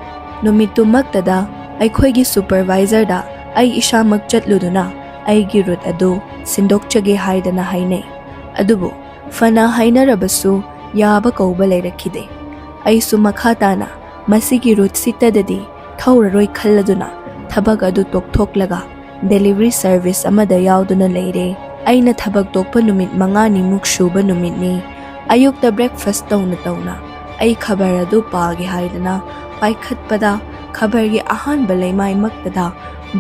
ꯅꯨꯃꯤꯠꯇꯨꯃꯛꯇꯗ ꯑꯩꯈꯣꯏꯒꯤ ꯁꯨꯄꯔꯚꯥꯏꯖꯔꯗ ꯑꯩ ꯏꯁꯥꯃꯛ ꯆꯠꯂꯨꯗꯨꯅ ꯑꯩꯒꯤ ꯔꯨꯠ ꯑꯗꯨ ꯁꯤꯟꯗꯣꯛꯆꯒꯦ ꯍꯥꯏꯗꯅ ꯍꯥꯏꯅꯩ꯫ ꯑꯗꯨꯕꯨ ꯐꯅ ꯍꯥꯏꯅꯔꯕꯁꯨ ꯌꯥꯕ ꯀꯧꯕ ꯂꯩꯔꯛꯈꯤꯗꯦ꯫ ꯑꯩꯁꯨ ꯃꯈꯥ ꯇꯥꯅ ꯃꯁꯤꯒꯤ ꯔꯨꯠꯁꯤꯇꯗꯗꯤ ꯊꯧꯔꯔꯣꯏ ꯈꯜꯂꯗꯨꯅ ꯊꯕꯛ ꯑꯗꯨ ꯇꯣꯛꯊꯣꯛꯂꯒ ꯗꯦꯂꯤꯚꯔꯤ ꯁꯔꯚꯤꯁ ꯑꯃꯗ ꯌꯥꯎꯗꯨꯅ ꯂꯩꯔꯦ꯫ ꯑꯩꯅ ꯊꯕꯛ ꯇꯣꯛꯄ ꯅꯨꯃꯤꯠ ꯃꯉꯥꯅꯤꯃꯨꯛ ꯁꯨꯕ ꯅꯨꯃꯤꯠꯅꯤ꯫ ꯑꯌꯨꯛꯇ ꯕ꯭ꯔꯦꯛꯐꯥꯁ ꯇꯧꯅ ꯇꯧꯅ ꯑꯩ ꯈꯕꯔ ꯑꯗꯨ ꯄꯥꯒꯦ ꯍꯥꯏꯗꯅ ꯄꯥꯏꯈꯠꯄꯗ, ꯈꯕꯔꯒꯤ ꯑꯍꯥꯟꯕ ꯂꯩꯃꯥꯏꯃꯛꯇꯗ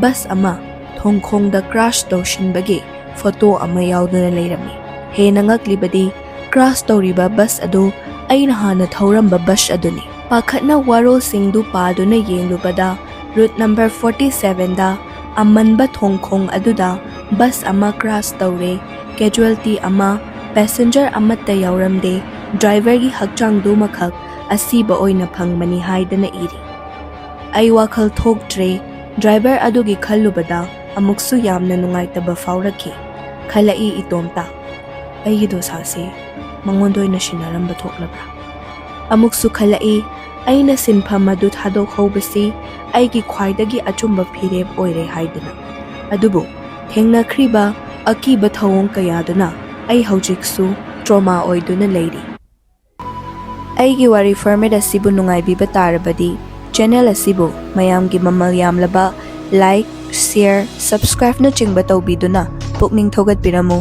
ꯕꯁ ꯑꯃ ꯊꯣꯡꯈꯣꯡꯗ ꯀ꯭ꯔꯥꯁ ꯇꯧꯁꯤꯟꯕꯒꯤ ꯐꯣꯇꯣ ꯑꯃ ꯌꯥꯎꯗꯨꯅ ꯂꯩꯔꯝꯃꯤ꯫ ꯍꯦꯟꯅ ꯉꯛꯂꯤꯕꯗꯤ, ꯀ꯭ꯔꯥꯁ ꯇꯧꯔꯤꯕ ꯕꯁ ꯑꯗꯨ ꯑꯩꯅ ꯍꯥꯟꯅ ꯊꯧꯔꯝꯕ ꯕꯁ ꯑꯗꯨꯅꯤ꯫ ꯄꯥꯈꯠꯅ ꯋꯥꯔꯣꯜꯁꯤꯡꯗꯨ ꯄꯥꯗꯨꯅ ꯌꯦꯡꯂꯨꯕꯗ, ꯔꯨꯠ ꯅꯝꯕꯔ ꯐꯣꯔꯇꯤ ꯁꯚꯦꯟꯗ ꯑꯃꯟꯕ ꯊꯣꯡꯈꯣꯡ ꯑꯗꯨꯗ ꯕꯁ ꯑꯃ ꯀ꯭ꯔꯥꯁ ꯇꯧꯔꯦ꯫ ꯀꯦꯖꯨꯋꯦꯜꯇꯤ ꯑꯃ, ꯄꯦꯁꯦꯟꯖꯔ ꯑꯃꯠꯇ ꯌꯥꯎꯔꯝꯗꯦ꯫ ꯗ꯭ꯔꯥꯏꯚꯔꯒꯤ ꯍꯛꯆꯥꯡꯗꯨꯃꯈꯛ ꯑꯁꯤꯕ ꯑꯣꯏꯅ ꯐꯪꯕꯅꯤ ꯍꯥꯏꯗꯅ ꯏꯔꯤ꯫ ꯑꯩ ꯋꯥꯈꯜ ꯊꯣꯛꯇ꯭ꯔꯦ꯫ ꯗ꯭ꯔꯥꯏꯚꯔ ꯑꯗꯨꯒꯤ ꯈꯜꯂꯨꯕꯗ ꯑꯃꯨꯛꯁꯨ ꯌꯥꯝꯅ ꯅꯨꯡꯉꯥꯏꯇꯕ ꯐꯥꯎꯔꯛꯈꯤ꯫ ꯈꯜꯂꯛꯏ ꯏꯇꯣꯝꯇ, "ꯑꯩꯒꯤ ꯗꯣꯁꯥꯁꯤ ꯃꯉꯣꯟꯗ ꯑꯣꯏꯅ ꯁꯤꯟꯅꯔꯝꯕ ꯊꯣꯛꯂꯕ꯭ꯔꯥ?" ꯑꯃꯨꯛꯁꯨ ꯈꯜꯂꯛꯏ, "ꯑꯩꯅ ꯁꯤꯟꯐꯝ ꯑꯗꯨ ꯊꯥꯗꯣꯛꯍꯧꯕꯁꯤ ꯑꯩꯒꯤ ꯈ꯭ꯋꯥꯏꯗꯒꯤ ꯑꯆꯨꯝꯕ ꯐꯤꯔꯦꯞ ꯑꯣꯏꯔꯦ" ꯍꯥꯏꯗꯨꯅ꯫ ꯑꯗꯨꯕꯨ ꯊꯦꯡꯅꯈ꯭ꯔꯤꯕ ꯑꯀꯤꯕ ꯊꯧꯑꯣꯡ ꯀꯌꯥꯗꯨꯅ ꯑꯩ ꯍꯧꯖꯤꯛꯁꯨ trauma ꯑꯣꯏꯗꯨꯅ ꯂꯩꯔꯤ꯫ ꯑꯩꯒꯤ ꯋꯥꯔꯤ format ꯑꯁꯤꯕꯨ ꯅꯨꯡꯉꯥꯏꯕꯤꯕ ꯇꯥꯔꯕꯗꯤ, channel ꯑꯁꯤꯕꯨ ꯃꯌꯥꯝꯒꯤ ꯃꯃꯜ ꯌꯥꯝꯂꯕ like, share, subscribe ꯅꯆꯤꯡꯕ ꯇꯧꯕꯤꯗꯨꯅ ꯄꯨꯛꯅꯤꯡ ꯊꯧꯒꯠꯄꯤꯔꯝꯃꯨ꯫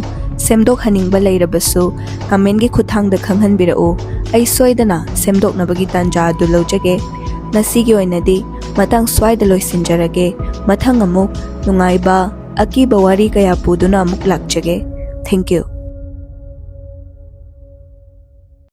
ꯁꯦꯝꯗꯣꯛꯍꯟꯅꯤꯡꯕ ꯂꯩꯔꯕꯁꯨ comment ꯀꯤ ꯈꯨꯠꯊꯥꯡꯗ ꯈꯪꯍꯟꯕꯤꯔꯛꯎ꯫ ꯑꯩ ꯁꯣꯏꯗꯅ ꯁꯦꯝꯗꯣꯛꯅꯕꯒꯤ ꯇꯥꯟꯖꯥ ꯑꯗꯨ ꯂꯧꯖꯒꯦ꯫ ꯉꯁꯤꯒꯤ ꯑꯣꯏꯅꯗꯤ ꯃꯇꯥꯡ ꯁ꯭ꯋꯥꯏꯗ ꯂꯣꯏꯁꯤꯟꯖꯔꯒꯦ꯫ ꯃꯊꯪ ꯑꯃꯨꯛ ꯅꯨꯡꯉꯥꯏꯕ, ꯑꯀꯤꯕ ꯋꯥꯔꯤ ꯀꯌꯥ ꯄꯨꯗꯨꯅ ꯑꯃꯨꯛ ꯂꯥꯛꯆꯒꯦ꯫ Thank you꯫